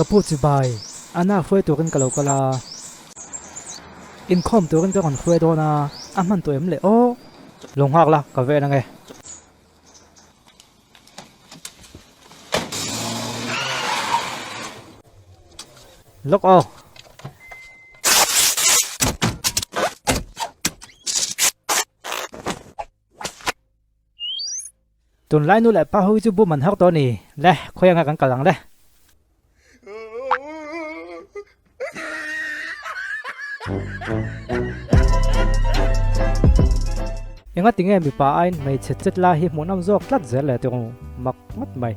Ka pu chibai, Anna hruai turin ka lo kal a. Inkhawm turin ka rawn hruai dawn a, a hman tawh em le aw? Lo nghak la, ka ven ange. Lawk aw. Tunlai nu leh pa ho hi chu bum an har tawh a ni. Le, khawi anga kan kal ang le. Enga tinge mipa aiin hmeichhe chet lai hi hmuhnawm zawk tlat zel leh tawng mak ngawt mai.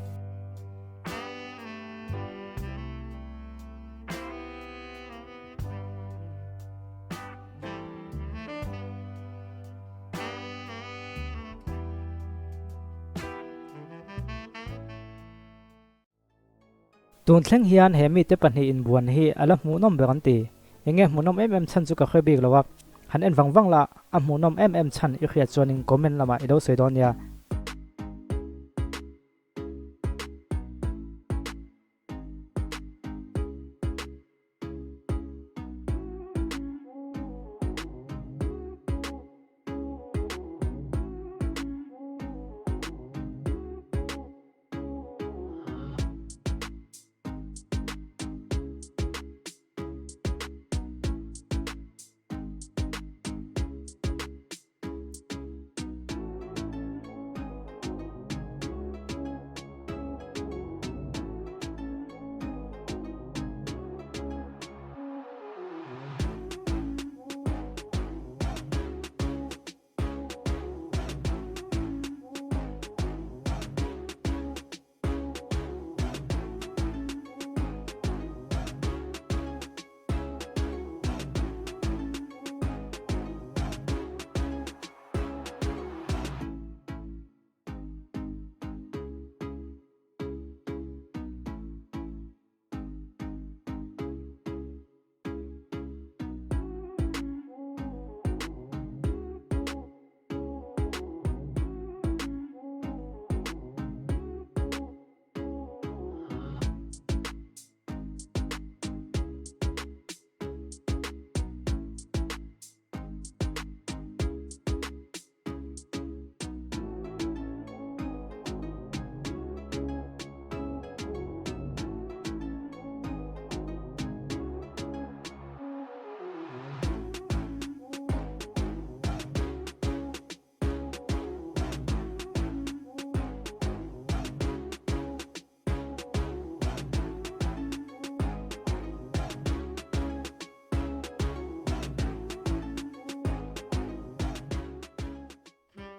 Tun thleng hian he mite pahnih inbuan hi a la hmuhnawm ber an ti. Enge hmuhnawm em em chhan chu ka hre bik lo a, han en vang vang la, a hmuhnawm em em chhan i hriat chuanin comment lamah i lo sawi dawn nia.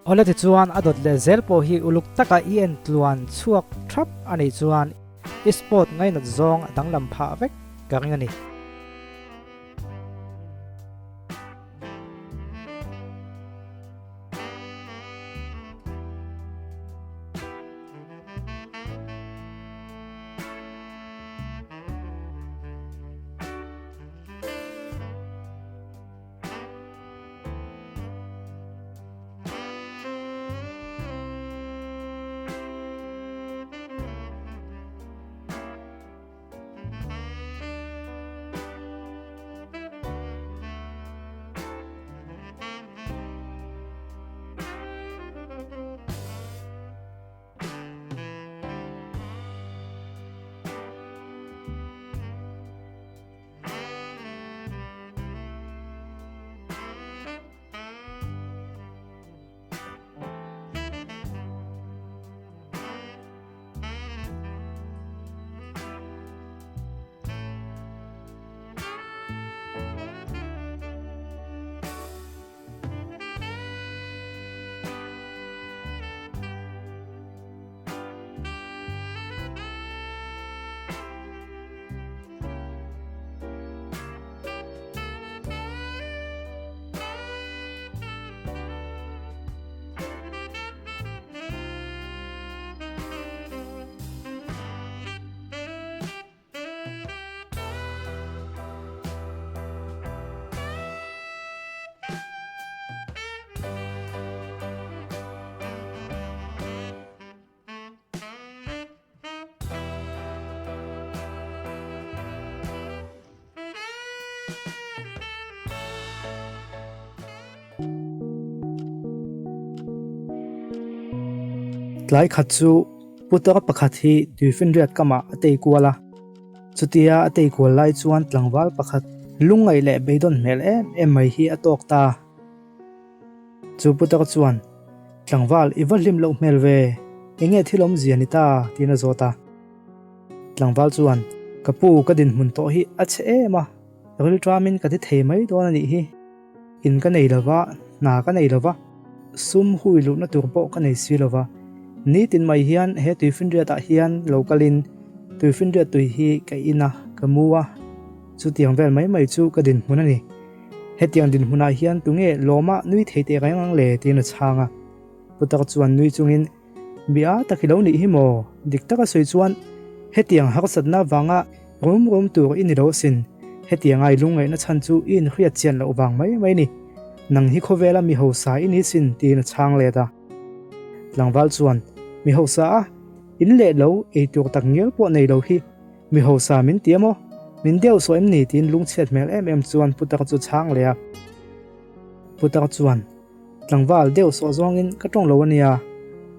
Awle tichuan a dawt leh zel pawh hi uluk taka i en tluan chhuak thap a nih chuan i sport ngainat zawng a danglam phah vek ka ring a ni. Tlai khat chu putar pakhat hi tuifinriat kamah a tei kual a. Chutia a tei kual lai chuan tlangval pakhat lungngaih leh beidawn hmel em em mai hi a tawk ta. Chu putar chuan, Tlangval i va hlim loh hmel ve, enge thil awmzia ni ta? tiin a zawt a. Tlangval chuan, Ka pu ka dinhmun tawh hi a chhe em a, rilṭamin ka ti thei mai dawn a nih hi. In ka nei lova, hna ka nei lova, sum hui luhna tur pawh ka nei si lova. Nitin mai hian he tuifinriatah hian lo kalin tuifinriat tui hi ka in a, ka mu a, chutiang vel mai mai chu ka dinhmun a ni. Hetiang dinhmunah hian tunge lawma nui thei teh reng ang le? tiin a chhang a. Putar chuan nui chungin, Bia tak i lo nih hi maw? Dik taka sawi chuan hetiang harsatna vanga rum rum tur i ni lo asin. Hetianga i lungngaihna chhan chu i inhriat chian loh vang mai mai ni. Nang hi khawvela mi hausa i ni sin tiin a chhang let a. Tlangval chuan, Mi hausa a? In leh lo, ei tur tak ngial pawh nei lo hi mi hausa min ti a maw? Min deuh sawh em ni? tiin lungchhiat hmel em em chuan putar chu chhang leh a. Putar chuan, Tlangval deuh sawh zawngin ka tawng lo a nia,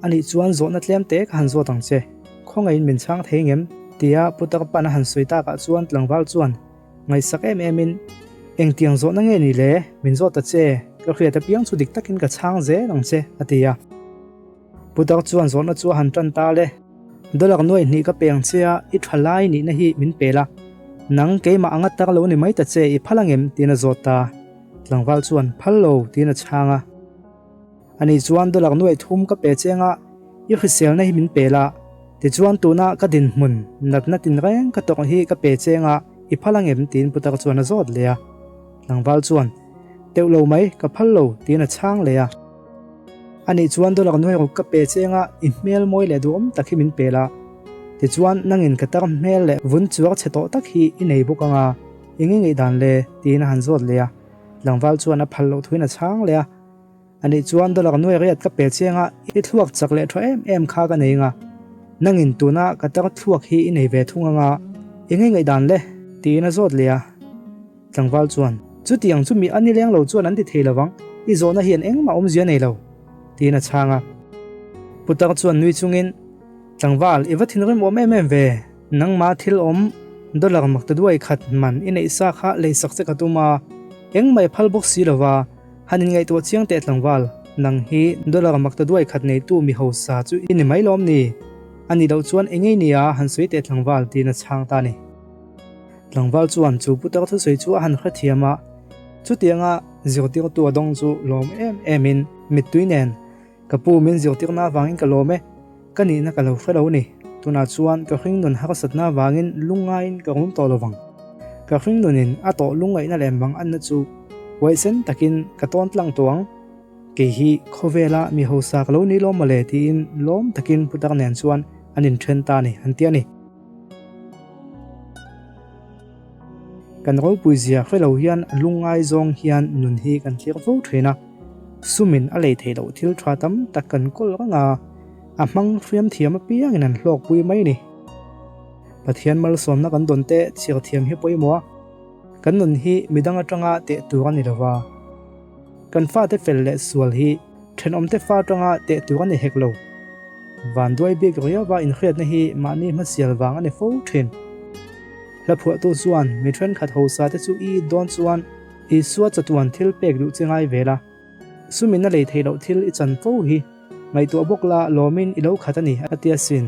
anih chuan zawhna tlem te ka han zawt ang che, khawngaihin min chhang thei ngem? Tia putar pan a han sawi takah chuan tlangval chuan ngaihsak em emin, Engtiang zawhna nge ni le? Min zawt ta che, ka hriat apiang chu dik takin ka chhang zel ang che, a ti a. Putar chuan zawhna chu a han tan ta le. Dollar nuai hnih ka pe ang che a, i tha lai nihna hi min pe la. Nang keimah anga tar lo ni mai ta che, i phal angem? tiin a zawt ta. Tlangval chuan, Phal lo, tiin a chhang a. Ani chuan, Dollar nuai thum ka pe che anga, i hriselna hi min pe la. Tichuan tuna ka dinhmun, natna tinreng ka tawrh hi ka pe che anga, i phal angem? tiin putar chuan a zawt leh a. Tlangval chuan, Teuh lo mai, ka phal lo, tiin a chhang leh a. Anih chuan dollar nuai ruk ka pe che anga i hmel mawi leh duhawm tak hi min pe la. Tichuan nangin ka tar hmel leh vun chuar chhe tawh tak hi i nei bawk anga i nge ngaihdan le? tiin a han zawt leh a. Tlangval chuan a phal loh thuin a chhang leh a. Anih chuan dollar nuai riat ka pe che anga i thluak chak leh tha em em kha ka nei anga nangin tuna ka tar thluak hi i nei ve thung anga i nge ngaihdan le? tiin a zawt leh a. Tlangval chuan, Chutiang chu mi a ni leng lo chuan an ti thei lo vang, i zawhna hian engmah awmzia nei lo, tiin a chhang a. Putar chuan nui chungin, Tlangval, i va thinrim awm em em ve, nangma thil awm dollar mak ta duai khat man i neih sa kha leisak che ka tum a, engmah i phal bawk si lo va, han inngaihtuah chiang teh tlangval, nang hi dollar mak ta duai khat neitu mi hausa chu i ni mai lawm ni? A nih loh chuan engei nia han sawi teh tlangval, tiin a chhang ta a ni. Tlangval chuan chu putar thusawi chu a han hrethiam a, chutianga zirtirtu a dawng chu lawm em emin mittui nen, Ka pu min zirtirna avangin ka lawm e, ka nihna ka lo hre lo ni, tunah chuan ka hringnun harsatna avangin lungngaiin ka rum tawh lovang. Ka hringnunin a tawh lungngaihna leh manganna chu huaisen takin ka tawn tlang tawh ang. Kei hi khawvela mi hausa ka lo ni lawm mawle tiin lawm takin putar nen chuan an inthen ta a ni, an ti a ni. Kan ropui zia hre lo hian a lungngai zawng hian nun hi kan thlir fo thin a, sumin a lei theih loh thil tha tam tak kan kawl reng a, a hmang hriam thiam apiangin an hlawkpui mai a ni. Pathian malsawmna kan dawn te chhiar thiam hi pawimawh a, kan nun hi midang atanga teh tur a ni lova, kan fate fel leh sual hi Thenawmte fa atanga teh tur a ni hek lo. Vanduai bik riauva inhriatna hi mahni hmasial vang a ni fo thin. Hla phuahtu chuan mi thenkhat hausa te chu i it dawn chuan Isua chatuan thil pek duh che ngai vel a, sumin a lei theih loh thil i chan fo hi ngaihtuah bawk la lawmin i lo khat a ni a ti asin.